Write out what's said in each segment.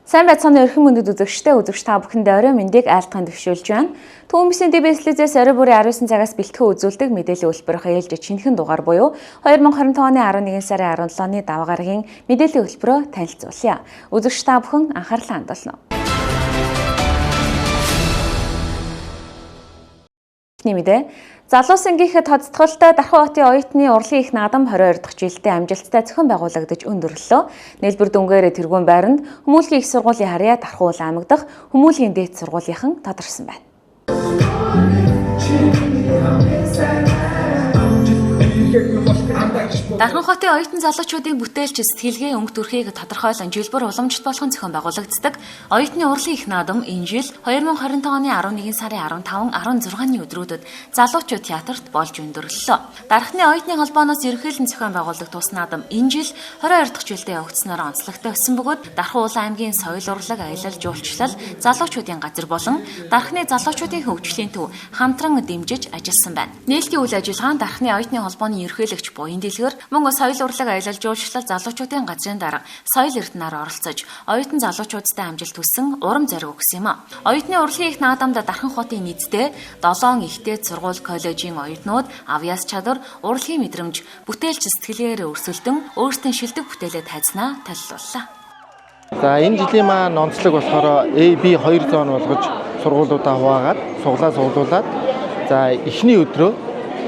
Сайн байцгаана уу эрхэм мөндөд үзэгчтэй үзэгч та бүхэндээ орой мэндийг айлтган төвшүүлж байна. Түүмсийн ДБС-лизээс орой бүрийн 19 цагаас бэлтгэн үзүүлдэг мэдээллийн хөтөлбөрийн ээлж шинэхэн дугаар буюу 2025 оны 11 сарын 17-ны даваа гарагийн мэдээллийн хөтөлбөрөөр танилцуулъя. Үзэгч та бүхэн анхаарлаа хандуулна. Эхний мэдээ. Залуусын гих тодтголтой Дархан хотын оюутны урлагийн их наадам 22 дахь жилдээ амжилттай зохион байгуулагдаж өндөрлөлөө. Нээлбэр дүнгээр тэргүүн байранд хүмүүлгийн их сургуулийн харьяа Дархан уул аймаг дахь хүмүүлгийн дээд сургуулийнхан тодорсон байна. Дархан хотын оюутан залуучуудын бүтээлч сэтгэлгээ өнгө төрхийг тодорхойлон жилбэр уламжлалт болгон зохион байгуулагддаг оюутны урлагийн их наадам энэ жил 2025 оны 11 сарын 15, 16-ны өдрүүдэд залуучууд театрт болж өндөрлөлөө. Дархны оюутны холбооноос ерөнхийлөн зохион байгуулдаг тус наадам энэ жил 22 дахь жилдээ явагдсанаар онцлогтой өссөн бөгөөд Дархан Улаан аймгийн соёл урлаг, аялал жуулчлал, залуучуудын газар болон Дархны залуучуудын хөгжлийн төв хамтран дэмжиж ажилласан байна. Нээлтийн үйл ажиллагаанд Дархны оюутны холбооны ерөнхийлөгч Буян Дэлгэр мөн соёл урлаг, аялал жуулчлал, залуучуудын газрын дарга соёл эрдэнээр оролцож оюутан залуучуудтай амжилт хүссэн урам зориг өгсөн юм а. Оюутны урлагийн их наадамд Дархан хотын нийтдээ 7 ихтэй сургууль коллежийн оюутнууд авьяас чадвар, урлагийн мэдрэмж, бүтээлч сэтгэлгээр өрсөлдөн өөрсдийн шилдэг бүтээлээ тайзнаа толилууллаа. За энэ жилийн маань онцлог болохоор A, B хоёр зон болгож сургуулиудаа хуваагаад суглаа суглуулад за эхний өдрөө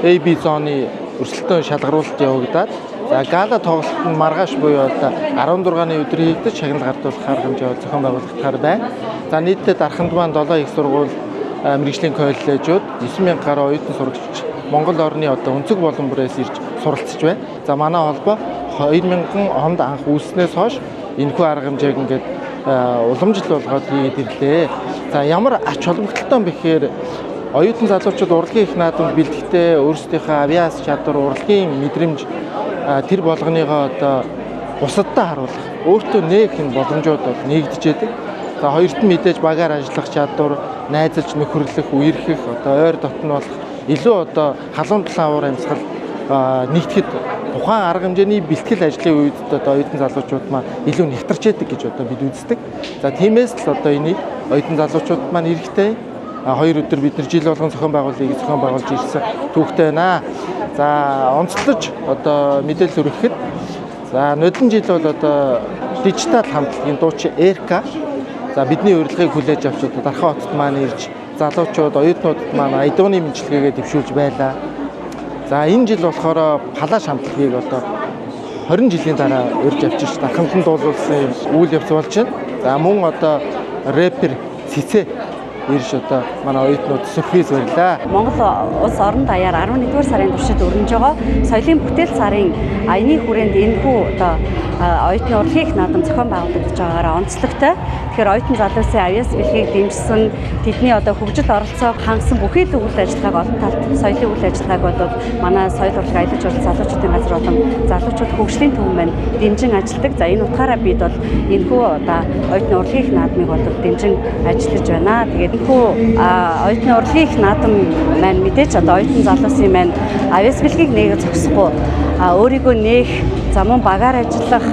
A, B зоны өрсөлдөөн шалгаруулалт явагдаад за гала тоглолт нь маргааш буюу одоо 16-ны өдөр хийгдэж шагнал гардуулах арга хэмжээ зохион байгуулагдахаар байна. За нийтдээ Дарханд маань 7 их сургууль, мэргэжлийн коллежууд 9000 гаруй оюутан сурагч Монгол орны одоо өнцөг болон бүрээс ирж суралцж байна. За манай холбоо 2000 онд анх үүснээс хойш энэхүү арга хэмжээг ингээд уламжлал болгоод хийгээд ирлээ. За ямар ач холбогдолтой юм бэ гэхээр оюутан залуучууд урлагийн их наадамд бэлтгэхдээ өөрсдийнхөө авиас чадвар, урлагийн мэдрэмж тэр болгоныгоо одоо бусаддаа харуулах, өөртөө нээх энэ боломжууд бол нэгдэж байдаг. За хоёрт нь мэдээж багаар ажиллах чадвар, найзалж нөхөрлөх, үерхэх, одоо ойр дотн болох илүү одоо халуун талын уур амьсгал нэгтгэхэд тухайн арга хэмжээний бэлтгэл ажлын үед одоо оюутан залуучууд маань илүү нэгтарч яадаг гэж одоо бид үздэг. За тиймээс л одоо энийг оюутан залуучууд маань эрэхтэй хоёр өдөр бид нар жил болгон зохион байгуулалтыг зохион байгуулж ирсэн түүхтэй байна. За онцлож одоо мэдээлэл хүргэхэд за нодон жил бол одоо дижитал хамтлагийн дуучин Эрка за бидний урилгыг хүлээж авч одоо Дархан хотод маань ирж залуучууд, оюутнуудад маань аядууны мэндчилгээгээ дэвшүүлж байлаа. За энэ жил болохоор Палаш хамтлагийг одоо 20 жилийн дараа урьж авчирч Дарханд дуулуулсан юм үйл явц болж байна. За мөн одоо рэпер Цэцэ ирж одоо манай оюутнууд сюрприз барьлаа. Монгол улс орон даяар 11-р сарын туршид өрнөж байгаа соёлын бүтээл сарын аяны хүрээнд энэхүү одоо оюутны урлагийн их наадам зохион байгуулагдаж байгаагаараа онцлогтой. Тэгэхээр оюутан залуусын авьяас бэлгийг дэмжсэн, тэдний одоо хөгжил оролцоог хангасан бүхий л үйл ажиллагааг олон талд соёлын үйл ажиллагааг бол манай соёл урлаг аялал жуулчлал залуучуудын газар болон залуучууд хөгжлийн төв маань дэмжин ажилладаг. За энэ утгаараа бид бол энэхүү одоо оюутны урлагийн их наадмыг бол дэмжин ажиллаж байна. Тэгээд энэхүү оюутны урлагийн их наадам маань мэдээж одоо оюутан залуусын маань авьяас бэлгийг нээх зогсохгүй өөрийгөө нээх, за мөн багаар ажиллах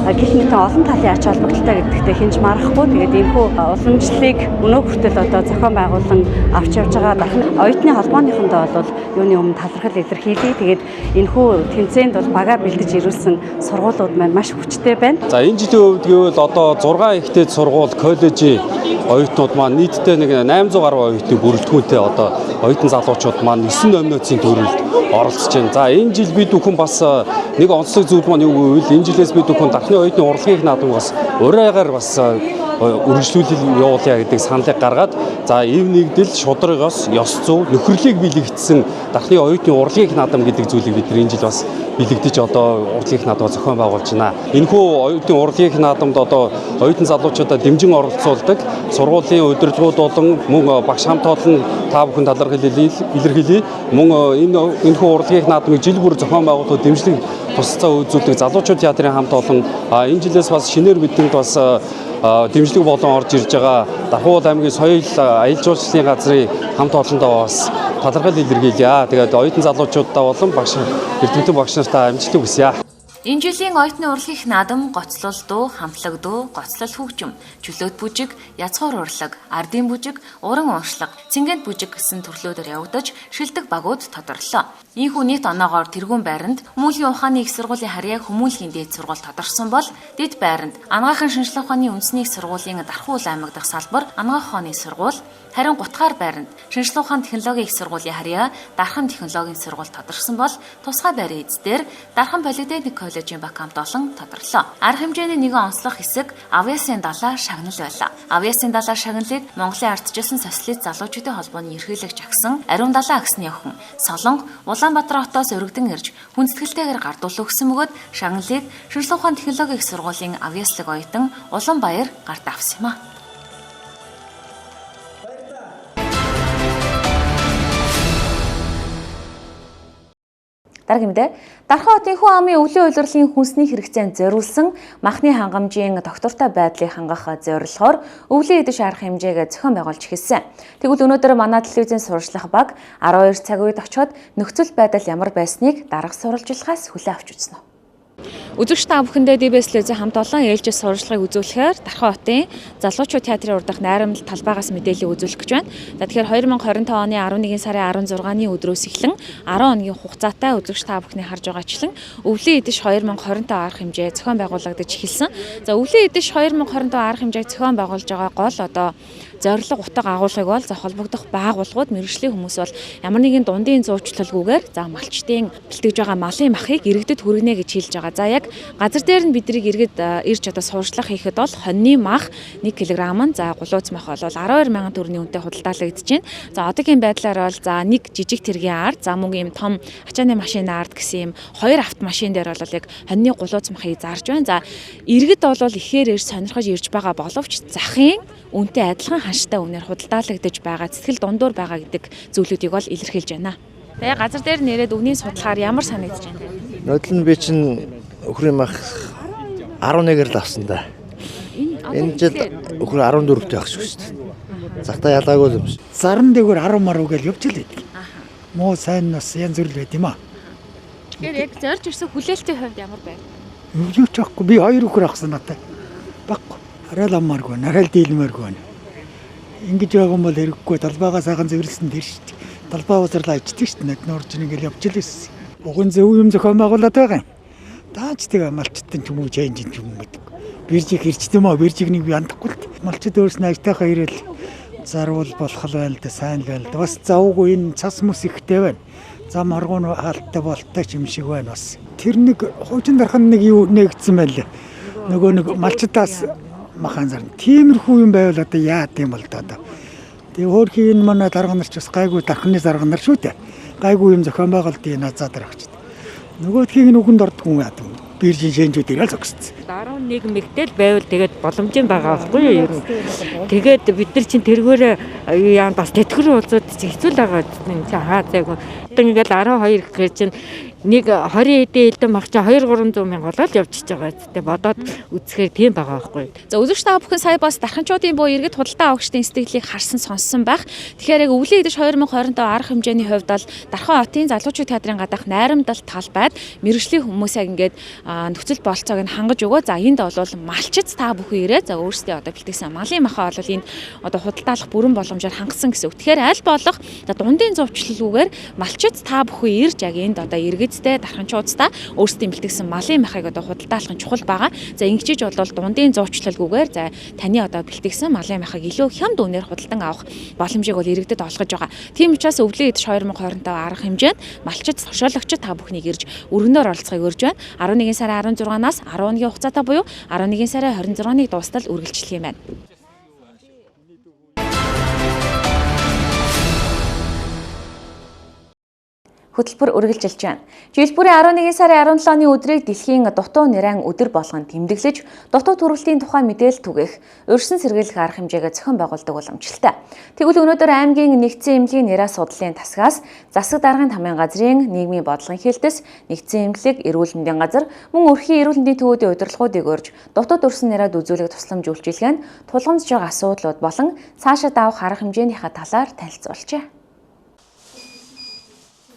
гэх мэт олон талын ач холбогдолтой гэдэгтээ хинж марахгүй. Тэгээд энэхүү уламжлалыг өнөө хүртэл одоо зохион байгуулан авч явж байгаа Дархан оюутны холбооныхондоо бол юуны өмнө талархал илэрхийлье. Тэгээд энэхүү тэмцээнд бол багаа бэлдэж ирүүлсэн сургуулиуд маань маш хүчтэй байна. За энэ жилийн хувьд гэвэл одоо 6 ихтэй сургууль, коллежийн оюутнууд маань нийтдээ нэг 800 гаруй оюутны бүрэлдэхүүнтэй одоо оюутан залуучууд маань 9 номинацийн төрөлд оролцож байна. За энэ жил бид бүхэн бас нэг онцлог зүйл маань юу гэвэл энэ жилээс бид бүхэн Дархны оюутны урлагийн их наадам бас урайгаар бас үргэлжлүүлэл явуулъя гэдэг саналыг гаргаад за эв нэгдэл шударгаас ёс зүй нөхөрлийг бэлэгдсэн Дархны оюутны урлагийн их наадам гэдэг зүйлийг бид энэ жил бас бэлэгдэж одоо урлагийн их наадмаа зохион байгуулж байна. Энэхүү оюутны урлагийн их наадамд одоо оюутан залуучуудаа дэмжин оролцуулдаг сургуулийн удирдлагууд болон мөн багш хамт олон та бүхэн талархал илэрхийлье. Мөн энэхүү урлагийн их наадмыг жил бүр зохион байгуулахад дэмжлэг тусалцаа үзүүлдэг залуучууд театрын хамт олон энэ жилээс бас шинээр бидэнд бас дэмжлэг болон орж ирж байгаа Дархан аймгийн соёл аялал жуулчлалын газрын хамт олондоо бас талархал илэрхийлье. Тэгээд оюутан залуучуудаа болон багш эрдэмтэн багш нартаа амжилтыг хүсье. Энэ жилийн оюутны урлагийн наадам гоцлол дуу, хамтлаг дуу, гоцлол хөгжим, чөлөөт бүжиг, язгуур урлаг, ардын бүжиг, уран уншлага, цэнгэнт бүжиг гэсэн төрлүүдээр явагдаж шилдэг багууд тодорлоо. Ийхүү нийт оноогоор тэргүүн байранд Хүмүүнлэгийн ухааны их сургуулийн харьяаг хүмүүнлэгийн дээд сургууль тодорсон бол дэд байранд Анагаахын шинжлэх ухааны үндэсний их сургуулийн Дархуул аймаг дахь салбар Анагаах ухааны сургууль, харин гутгаар байранд шинжлэх ухааны технологийн их сургуулийн харьяа Дархан технологийн сургууль тодорсон бол тусгай байрын эздээр Дархан политехник коллежийн бакамт олон тодорлоо. Арга хэмжээний нэгэн онцлог хэсэг авиасын далаа шагнал байлаа. Авиасын далаа шагналыг Монголын ардчилсан социалист залуучуудын холбооны ерхийлэгч агсан Ариун далаа агсны охин Солонго Улаанбаатар хотоос өргөдөн ирж хүндэтгэлтэйгээр гардуулах гэсэн мөгөөд шагналыг шинжлэх ухааны технологийн их сургуулийн авиаслаг оюутан Улаанбаяр гарт авсан юм а. Дараагийн мэдээ. Дархан хотын хүн амын өвлийн улирлын хүнсний хэрэгцээнд зориулсан махны хангамжийн доктортой байдлыг хангах зорилгоор өвлийн эдэш арга хэмжээг зохион байгуулж эхэлсэн. Тэгвэл өнөөдөр манай телевизийн сурвалжлах баг 12 цаг үед очиод нөхцөл байдал ямар байсныг дарга сурвалжлагаас хүлээн авч үзнэ. Үзэгч та бүхэндээ DBS телевизийн хамт олон ээлжид сурвалжлагыг үзүүлэхээр Дархан хотын залуучууд театрын урдах найрамдал талбайгаас мэдээлэл үзүүлэх гэж байна. За тэгэхээр 2025 оны 11 сарын 16-ны өдрөөс эхлэн 10 хоногийн хугацаатай үзэгч та бүхний харж байгаачлан өвлийн эдэш 2025 арга хэмжээ зохион байгуулагдаж эхэлсэн. За өвлийн эдэш 2025 арга хэмжээг зохион байгуулж байгаа гол одоо зорилго утга агуулгыг бол за холбогдох байгууллагууд мэргэжлийн хүмүүс бол ямар нэгэн дундын зуучлалгүйгээр за малчдын бэлтгэж байгаа малын махыг иргэдэд хүргэнэ гэж хэлж байгаа. За яг газар дээр нь биднийг иргэд ирж одоо сурвалжлах хийхэд бол хоньны мах 1 кг нь за гулууц мах бол 12 мянган төгрөгийн үнэтэй худалдаалагдаж байна. За одоогийн байдлаар бол за нэг жижиг тэргийн ард за мөн ийм том ачааны машины ард гэсэн ийм хоёр автомашин дээр бол яг хоньны гулууц махыг зарж байна. За иргэд бол ихээр ирж сонирхож ирж байгаа боловч захын үнэтэй адилхан ханштай үнээр худалдаалагдаж байгаа, сэтгэл дундуур байгаа гэдэг зүйлүүдийг бол илэрхийлж байна. Тэгээ газар дээр нэрээд үнийн судлахаар ямар санагдаж байна? Нодол нь би чинь өхрийн мах 11-ээр л авсан да. Энэ жил өхөр 14-т байх шүү дээ. Захтаа ялгаагүй юм шиг. Зарын дээгүүр 10 маруу гэж явж л байдаг. Муу сайн бас янз бүр л байд юм аа. Тэгэхээр яг зорж ирсэн хүлээлтийн хувьд ямар байв? Юу ч авахгүй би хоёр өхөр авсан надад. Баггүй. Арай л аммааргүй, арай л дийлмээргүй байна. Ингэж байгаа юм бол хэрэггүй талбайгаа сайхан зөвлөсөн тэр шүү дээ. Талбай уусарлаа ичдэг шүү дээ. Над нуурч ингээл явж л байсан. Уган зөв юм зохион байгуулад байгаа юм. Даач тэгээ малчтан ч юм уу чайнжин ч юм гэдэг. Биржиг ирчдэг юм аа. Биржиг нэг яндахгүй л. Малчд өөрснөө ажтайхаа ирээл зарвал болох л байл да, сайн л байл да. Бас завгүй энэ цас мөс ихтэй байна. Зам харгуун хаалттай болтой ч юм шиг байна бас. Тэр нэг хуучин дархан нэг юу нэгдсэн байл. Нөгөө нэг малчдаас махан зарна. Тиймэрхүү юм байвал одоо яад юм бол да одоо. Тэгээ хөөрхий энэ манай дарга нар ч бас гайгүй дархны зарга нар шүү дээ. Гайгүй юм зохион байгуулалтын назаа дарагч. Нөгөөдхийг нь үгэнд ордгүй яад юм. Биржийн шэнжүүд ирэл зогссон. 11 мэгтэл байвал тэгээд боломжийн байгаа байхгүй юу ер нь. Тэгээд бид нар чинь тэргээрээ яа бас тэтгэр уулзууд чинь хэцүү л байгаа юм чи хаа зайгүй. Одоо ингээл 12 гэхээр чинь нэг 20 эдэн элдэн мах чи 2 300 мянга болоод явчихж байгаа зү. Бодоод үзэхээр тийм байгаа байхгүй. За үзэгч та бүхэн сая бас дарханчуудын буюу иргэд худалдаа авагчдын сэтгэлийг харсан сонссон байх. Тэгэхээр яг өвлийн эдэш 2025 арга хэмжээний хувьд бол Дархан хотын залуучууд театрын гадаах найрамдал талбайд мэргэжлийн хүмүүс яг ингээд нөхцөл болцоог нь хангаж өгөө. За энд бол малчид та бүхэн ирээ. За өөрсдөө одоо бэлтгэсэн малын махаа бол энд одоо худалдаалах бүрэн боломжоор хангасан гэсэн үг. Тэгэхээр аль болох за дундын зувчлалгүйгээр малчид та бүхэн ирж яг энд одоо иргэд дарханчуудтай өөрсдийн бэлтгэсэн малын махыг одоо худалдаалах нь чухал байгаа. За ингэжиж бол дундын зуучлалгүйгээр за таны одоо бэлтгэсэн малын махыг илүү хямд үнээр худалдан авах боломжийг бол иргэдэд олгож байгаа. Тийм учраас өвлийн эдэш 2025 арга хэмжээнд малчид тушуулагчид та бүхнийг ирж өргөнөөр оролцохыг урьж байна. 11 сарын 16-наас 10 хоногийн хугацаатай буюу 11 сарын 26-ны дуустал үргэлжлэх юм байна. Хөтөлбөр үргэлжилж байна. Жилбүрийн 11 сарын 17-ны өдрийг дэлхийн дутуу нэрэн өдөр болгон тэмдэглэж, дутуу төрөлтийн тухай мэдээлэл түгээх, урьдчилан сэргийлэх арга хэмжээгээ зохион байгуулдаг уламжлалтай. Тэгвэл өнөөдөр аймгийн нэгдсэн эмнэлгийн нэраа судлалын тасгаас засаг даргын тамийн газрын нийгмийн бодлогын хилтэс, нэгдсэн эмнэлэг, эрүүл мэндийн газар, мөн өрхийн эрүүл мэндийн төвүүдийн удирдлагуудыг урьж, дутуу төрсөн нэраад үзүүлэх тусламж үйлчилгээнд тулгамдж байгаа асуудлууд болон цаашаа давах арга хэмжээнийхээ талаар танилцуулжээ.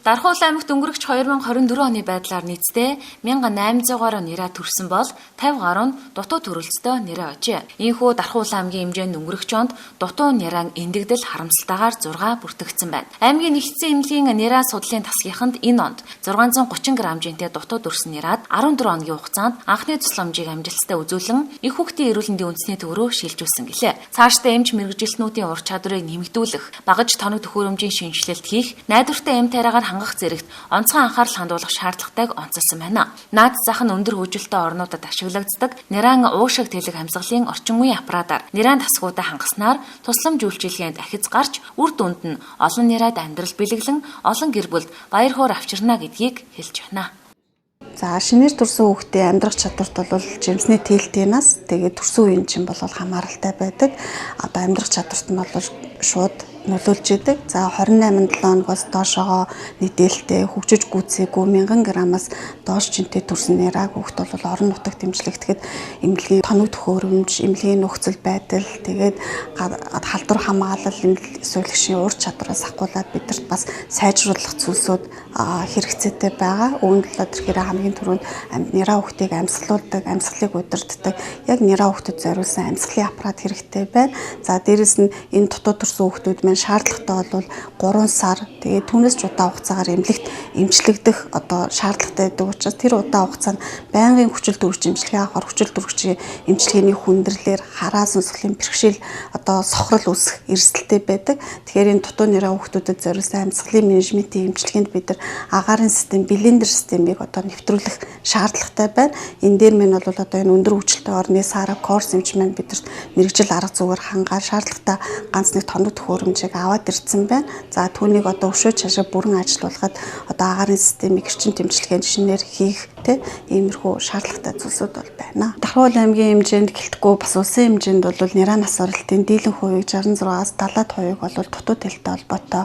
Дархуул аймагт өнгөрөгч 2024 оны байдлаар нийтдээ 1800 гаруй нэраа төрсөн бол 50 гаруй нь дутуу төрөлцтэй нэрээ ожээ. Ийхүү Дархуул аймгийн хэмжээнд өнгөрөгч онд дутуу нэрэн эндэгдэл харамсалтайгаар 6 бүртгэгдсэн байна. Аймгийн нэгдсэн эмнэлгийн нэраа судлалын тасгийнханд энэ онд 630 г жинтэй дутуу төрсөн нэраад 14 хоногийн хугацаанд анхны тусламжийг амжилттай үзүүлэн их хүүхдийн эрүүл мэндийн үндэсний төв рүү шилжүүлсэн гэлээ. Цаашдаа эмч мэргэжилтнүүдийн ур чадварыг нэмэгдүүлэх, багаж тоног төхөөрөмжийн шинэчлэлт хийх, найдвартай эм тариагаар хангах зэрэгт онцгой анхаарал хандуулах шаардлагатайг онцолсон байна. Наад зах нь өндөр хөгжилтэй орнуудад ашиглагддаг нэран уушиг тэлэг амьсгалын орчин үеийн аппаратаар нэран тасгуудаа хангаснаар тусламж үйлчилгээнд ахиц гарч үр дүнд нь олон нэрад амьдрал бэлэглэн олон гэр бүлд баяр хөөр авчирна гэдгийг хэлж байна. За шинээр төрсэн хүүхдийн амьдрах чадварт бол жимсний тээлтийнаас тэгээд төрсэн үеийн чинь бол хамааралтай байдаг. Одоо амьдрах чадварт нь бол шууд нөлөөлж идэг. За 28 7 хоногоос доошоогоо нийтээлтэй хөгжиж гүйцээгүй 1000 грамаас доош жинтэй төрсэн нэраг хүүхд бол орон нутагт эмчлэгдэхэд эмнэлгийн тоног төхөөрөмж, эмнэлгийн нөхцөл байдал, тэгээд халдвар хамгаалал, суулгшийн ур чадвараас ахгуулаад бидэрт бас сайжруулах зүйлсүүд хэрэгцээтэй байгаа. Үүн төлөө тэгэхээр хамгийн түрүүнд нэраа хүүхдийг амьсгалуулдаг, амьсгалыг удирддаг, яг нэраа хүүхдэд зориулсан амьсгалын аппарат хэрэгтэй байна. За дээрэс нь энэ дутуу төрсэн хүүхдүүд маань шаардлагатай бол 3 сар тэгээд түүнээс ч удаан хугацаагаар эмнэлэгт эмчлэгдэх одоо шаардлагатай байдаг учраас тэр удаан хугацаанд байнгын хүчил төрөгч эмчилгээ авахар хүчил төрөгчийн эмчилгээний хүндрэлээр хараа сонсголын бэрхшээл одоо сохрол үүсэх эрсдэлтэй байдаг. Тэгэхээр энэ дутуу нэраа хүүхдүүдэд зориулсан амьсгалын менежментийн эмчилгээнд бид нар агаарын систем, блендер системийг одоо нэвтрүүлэх шаардлагатай байна. Энэ дээр мань бол одоо энэ өндөр хөгжилтэй орны Сара Корс эмч маань бидэрт мэргэжил арга зүгээр хангаар шаардлагатай ганц нэг тоног төхөөрөмжийг аваад ирсэн байна. За түүнийг одоо өшөө цаашаа бүрэн ажилуулахад одоо агаарын системийг эрчим тэмцэлгээнд шинээр хийх тэ иймэрхүү шаардлагатай зүйлсүүд бол байна. Дархуул аймгийн хэмжээнд гэлтгүй бас улсын хэмжээнд бол нэраа нас оролтын дийлэн хувийг 66-аас 70% бол дутуу тэлтэй холбоотой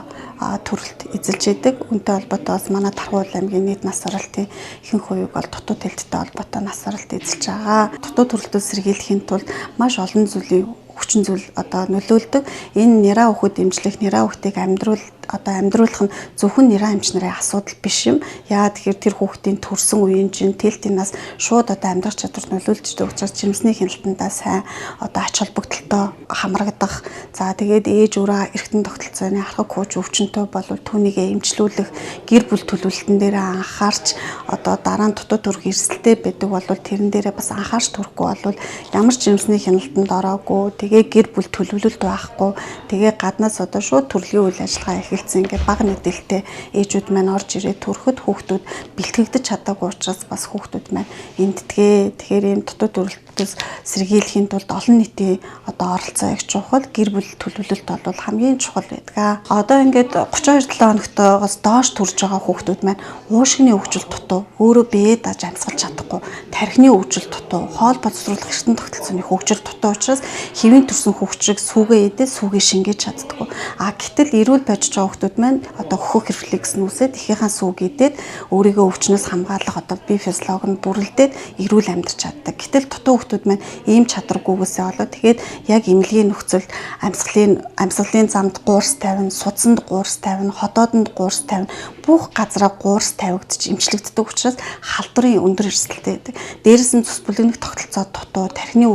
төрөлт эзэлж идэг. Үүнтэй холбоотой бас манай Дархуул аймгийн нийт нас оролтын ихэнх хувийг бол дутуу тэлттэй холбоотой нас оролт эзэлж байгаа. Дутуу төрөлтөөс сэргийлэхийн тулд маш олон зүйлийн хүчин зүйл одоо нөлөөлдөг. Энэ нэраа хүүхэд эмчлэх, нэраа хүүхдийг амьдруулах нь зөвхөн нэраа эмч нарын асуудал биш юм. Яагаад тэгэхээр тэр хүүхдийн төрсэн үеийн чинь тэлтинаас шууд одоо амьдрах чадварт нөлөөлждөг учраас жимсний хяналтандаа сайн одоо ач холбогдолтой хамрагдах. За тэгээд ээж өөрөө эргэтэн тогтолцооны архаг хууч өвчнөд бол түүнийгээ эмчлүүлэх, гэр бүл төлөвлөлтөн дээр анхаарч одоо дараа нь дутуу төрөх эрсдэлтэй байдаг бол тэрэн дээрээ бас анхаарч төрөхгүй бол ямар ч жимсний хяналтанд ороогүй, тэгээ гэр бүл төлөвлөлт байхгүй, тэгээ гаднаас одоо шууд төрөлгийн үйл ажиллагаа эхэлсэн ингээд бага нийтэлтэй ээжүүд маань орж ирээд төрөхөд хүүхдүүд бэлтгэгдэж чадаагүй учраас бас хүүхдүүд маань энддгээ. Тэгэхээр ийм дутуу төрөлтөөс сэргийлэхийн тулд олон нийтийн одоо оролцоо их чухал, гэр бүл төлөвлөлт бол хамгийн чухал байдаг. Одоо ингээд 32 7 хоногтойгоос доош төрж байгаа хүүхдүүд маань уушгины хөгжил дутуу, өөрөө бие дааж амьсгалж чадахгүй, тархины хөгжил дутуу, хоол боловсруулах эргэтэн тогтолцооны хөгжил дутуу учраас хэвийн төрсэн хүүхчрэг сүүгээ идээ сүүгээ шингээж чаддаггүй. А гэтэл эрүүл байж байгаа хүүхдүүд маань одоо хөхөх рефлекс нүүсээд эхийнхээ сүүг идээд өөрийгөө өвчнөөс хамгаалах одоо бие физиолог нь бүрэлдээд эрүүл амьдарч чаддаг. Гэтэл дутуу хүүхдүүд маань ийм чадваргүйгээсээ болоод тэгээд яг эмнэлгийн нөхцөлд амьсгалын замд гуурс тавина, судсанд гуурс тавина, ходоодонд гуурс тавина, бүх газараа гуурс тавигдчих эмчлэгддэг учраас халдварын өндөр эрсдэлтэй байдаг. Дээрээс нь цус бүлэгнэх тогтолцоо дутуу, тархины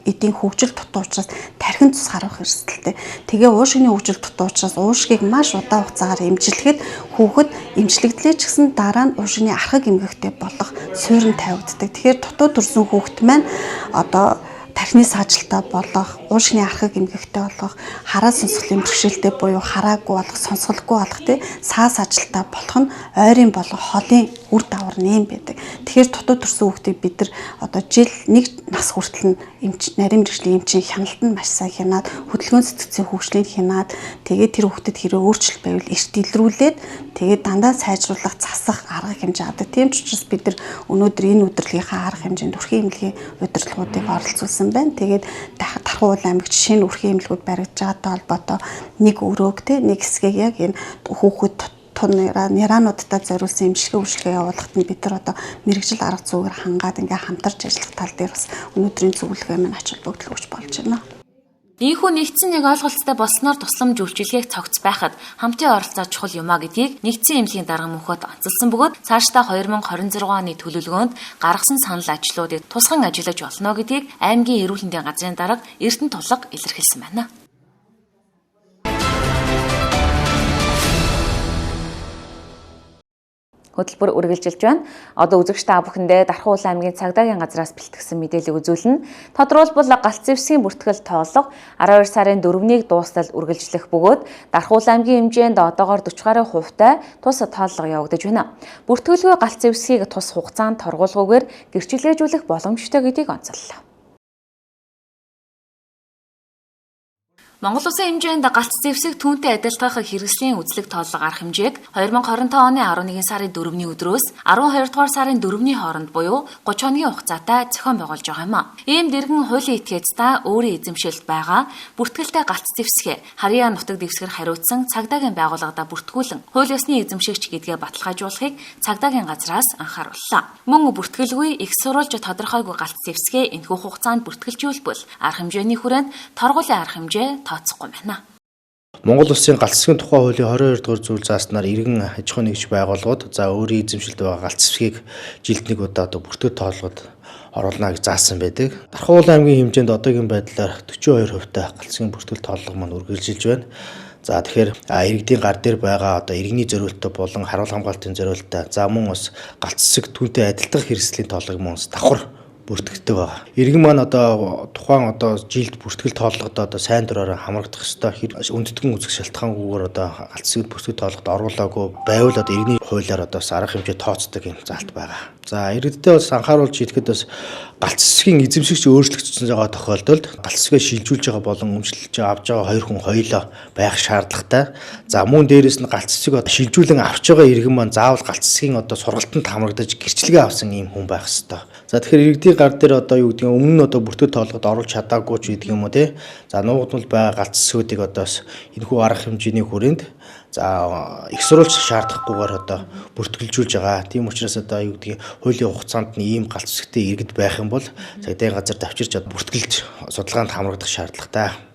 эдийн хөгжил дутуу учраас тархин цус харах эрсдэлтэй. Тэгээ уушгины хөгжил дутуу учраас уушгийг маш удаан хугацаагаар эмчлэхэд хүүхэд эмчлэгдлээ ч гэсэн дараа нь уушгины архаг эмгэгтэй болох суурин тавигддаг. Тэгэхээр дутуу төрсэн хүүхэд маань одоо тархины саажилтаа болох, уушгины архаг эмгэгтэй болох, хараа сонсголын бэрхшээлтэй буюу хараагүй болох, сонсголгүй болох тий саа саажилтаа болох нь ойрын болон холын үр дагавар нэм байдаг. Тэгэхээр дутуу төрсэн хүүхдийг бид нар одоо жил нэг нас хүртэл нь эмч нарийн мэргэжлийн эмчийн хяналт нь маш сайн хянаад, хөдөлгөөн сэтгцийн хөгжлийг хянаад, тэгээд тэр хүүхдэд хэрэг өөрчлөлт байвал эрт илрүүлээд тэгээд дандаа сайжруулах, засах арга хэмжээ авдаг. Тийм ч учраас бид нар өнөөдөр энэ удирдлагынхаа арга хэмжээнд өрхийн эмнэлгийн удирдлагуудыг оролцуулсан байна. Тэгээд Дархуул аймагт шинэ өрхийн эмнэлгүүд баригдаж байгаатай холбоотой нэг өрөөг те нэг хэсгийг яг энэ хүүхэд нураануудтай зориулсан эмчилгээ үйлчилгээ явуулахад нь бид нар одоо мэргэжил арга зүгээр хангаад ингээ хамтарч ажиллах тал дээр бас өнөөдрийн зөвлөгөө маань ач холбогдол өгч болж байна. Ийхүү нэгдсэн нэг ойлголцтой болсноор тусламж үйлчилгээг цогц байхад хамтын оролцоо чухал юм а гэдгийг нэгдсэн эмнэлгийн дарга мөнхөд онцолсон бөгөөд цаашдаа 2026 оны төлөвлөгөөнд гаргасан санал ажлуудыг тусган ажиллаж болно гэдгийг аймгийн эрүүл мэндийн газрын дарга Эрдэнэ Тулга илэрхийлсэн байна. Хөтөлбөр үргэлжилж байна. Одоо үзэгч та бүхэндээ Дархан Улаан аймгийн цагдаагийн газраас бэлтгэсэн мэдээллийг үзүүлнэ. Тодорхойлбол галц зэвсгийн бүртгэл тоолго 12 сарын 4-нийг дуустал үргэлжлэх бөгөөд Дархан Улаан аймгийн хэмжээнд одоогоор 40 гаруй хувьтай тус тооллого явагдаж байна. Бүртгэлгүй галц зэвсгийг тус хугацаанд торгуулгүйгээр гэрчлэлжүүлэх боломжтой гэдгийг онцоллоо. Монгол Улсын хэмжээнд галц зэвсэг түүнтэй адилтгах хэрэгслийн үзлэг тооллого арга хэмжээг 2025 оны 11 сарын 4-ний өдрөөс 12 дугаар сарын 4-ний хооронд буюу 30 хоногийн хугацаатай зохион байгуулж байгаа юм а. Ийм дэргэн хуулийн этгээд та өөрийн эзэмшилд байгаа бүртгэлтэй галц зэвсгээ харьяа нутаг дэвсгэр хариуцсан цагдаагийн байгууллагадаа бүртгүүлэн хууль ёсны эзэмшигч гэдгээ баталгаажуулахыг цагдаагийн газраас анхаарууллаа. Мөн бүртгэлгүй их сурвалж тодорхойгүй галц зэвсгээ энэхүү хугацаанд бүртгэлжүүлбэл арга хэмжээний хүрээнд торгуулийн арга хэмжээ тооцохгүй байна. Монгол Улсын галц зэвсгийн тухай хуулийн 22 дугаар зүйл зааснаар иргэн аж ахуйн нэгж байгууллагууд за өөрийн эзэмшилд байгаа галц зэвсгийг жилд нэг удаа одоо бүртгэл тоолгод оруулна гэж заасан байдаг. Дархан Улаан аймгийн хэмжээнд одоогийн байдлаар 42% галц зэвсгийн бүртгэл тооллого маань үргэлжилж байна. За тэгэхээр иргэдийн гар дээр байгаа одоо иргэний зориулттай болон харуул хамгаалтын зориулттай за мөн бас галц зэвсэг түүнтэй адилтгах хэрэгслийн тооллого мөн давхар бүртгэдэг байгаа. Иргэн маань одоо тухайн одоо жилд бүртгэл тооллогод одоо сайн дураараа хамрагдах ёстой. Өндөтгөн үзэх шалтгаангүйгээр одоо галц зэвсэг бүртгэл тооллогод оруулаагүй байвал одоо иргэний хуулиар одоо бас арга хэмжээ тооцдог юм заалт байгаа. За иргэдтэй бас анхааруулж хэлэхэд бас галц зэвсгийн эзэмшигч өөрчлөгдсөн байгаа тохиолдолд галц зэвсгээ шилжүүлж байгаа болон өмчлөж авч байгаа хоёр хүн хоёулаа байх шаардлагатай. За мөн дээрээс нь галц зэвсэг шилжүүлэн авч байгаа иргэн маань заавал галц зэвсгийн одоо сургалтанд хамрагдаж гэрчлэгээ авсан ийм хүн байх ёстой. За тэгэхээр иргэдийн гар дээр одоо юу гэдэг нь өмнө нь одоо бүртгэл тоолгод оруулж чадаагүй ч гэдэг юм уу те. За нуугдмал байгаа галц зэвсгүүдийг одоо бас энэхүү арга хэмжээний хүрээнд за их сурвалж шаардахгүйгээр одоо бүртгэлжүүлж байгаа. Тийм учраас одоо юу гэдгийг хуулийн хугацаанд нь ийм галц зэвсэгтэй иргэд байх юм бол цагдаагийн газар давчирч бүртгэлж судалгаанд хамрагдах шаардлагатай.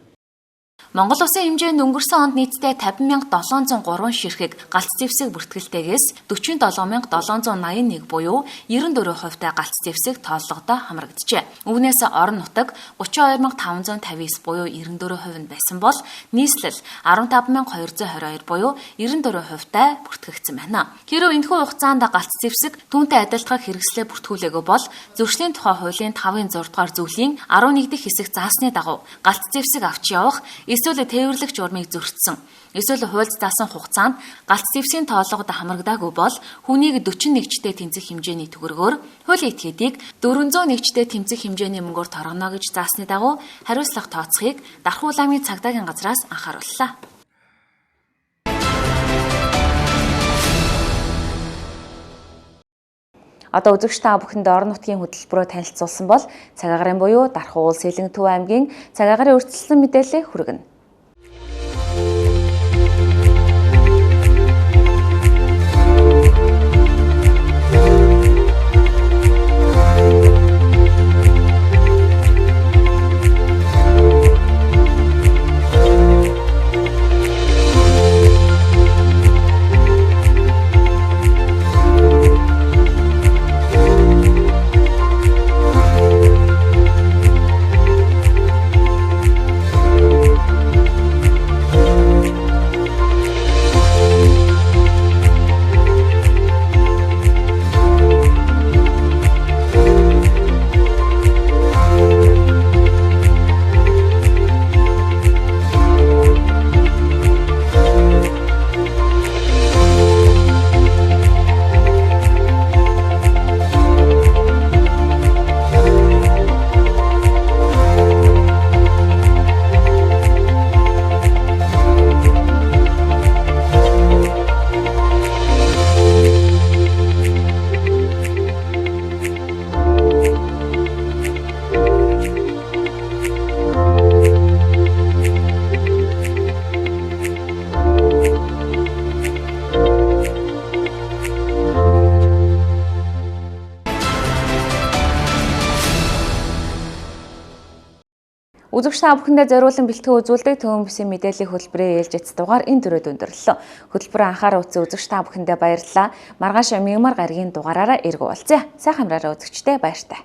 Монгол Улсын хэмжээнд өнгөрсөн онд нийтдээ 50,703 ширхэг галц зэвсэг бүртгэлтэйгээс 47,781 буюу 94% галц зэвсэг тооллогодоо хамрагджээ. Үүнээс орон нутаг 32,559 буюу 94% нь байсан бол нийслэл 15,222 буюу 94% бүртгэгдсэн байна. Хэрвээ энэхүү хугацаанд галц зэвсэг түүнтэй адилтгах хэрэгслээ бүртгүүлээгүй бол зөрчлийн тухай хуулийн 5-ын 6 дугаар зөвлийн 11 дэх хэсэг заасны дагуу галц зэвсэг авч явах эсвэл тээвэрлэгч урмыг зөрчсөн. Эсвэл хуульд заасан хугацаанд галц зэвсгийн тоолгод хамрагдаагүй бол хүнийг 41 чтэй тэнцэх хэмжээний төгрөгөөр хуулийн этгээдийг 401 чтэй тэмцэх хэмжээний мөнгөөр торгоно гэж заасны дагуу хариуцлага тооцохыг Дархан Улаан аймгийн цагдаагийн газраас анхаарууллаа. Одоо үзэгч та бүхэнд орон нутгийн хөтөлбөрөөр танилцуулсан бол цаг агарын буюу Дархан уул Сэлэнг Төв аймгийн цаг агарын өөрчлөлтсөн мэдээлэл хүргэнэ. Үзэгч та бүхэндээ зориулан бэлтгэн үзүүлдэг Төвөн бүсийн мэдээллийн хөтөлбөрийн ээлжит дугаар энэ дөрөд өндөрлөө. Хөтөлбөрөөр анхаарал үзсэн үзэгч та бүхэндээ баярлалаа. Маргааш мягмар гарагийн дугаараараа эргүү уулзъя. Сайхан амраарай үзэгчдээ, баяртай.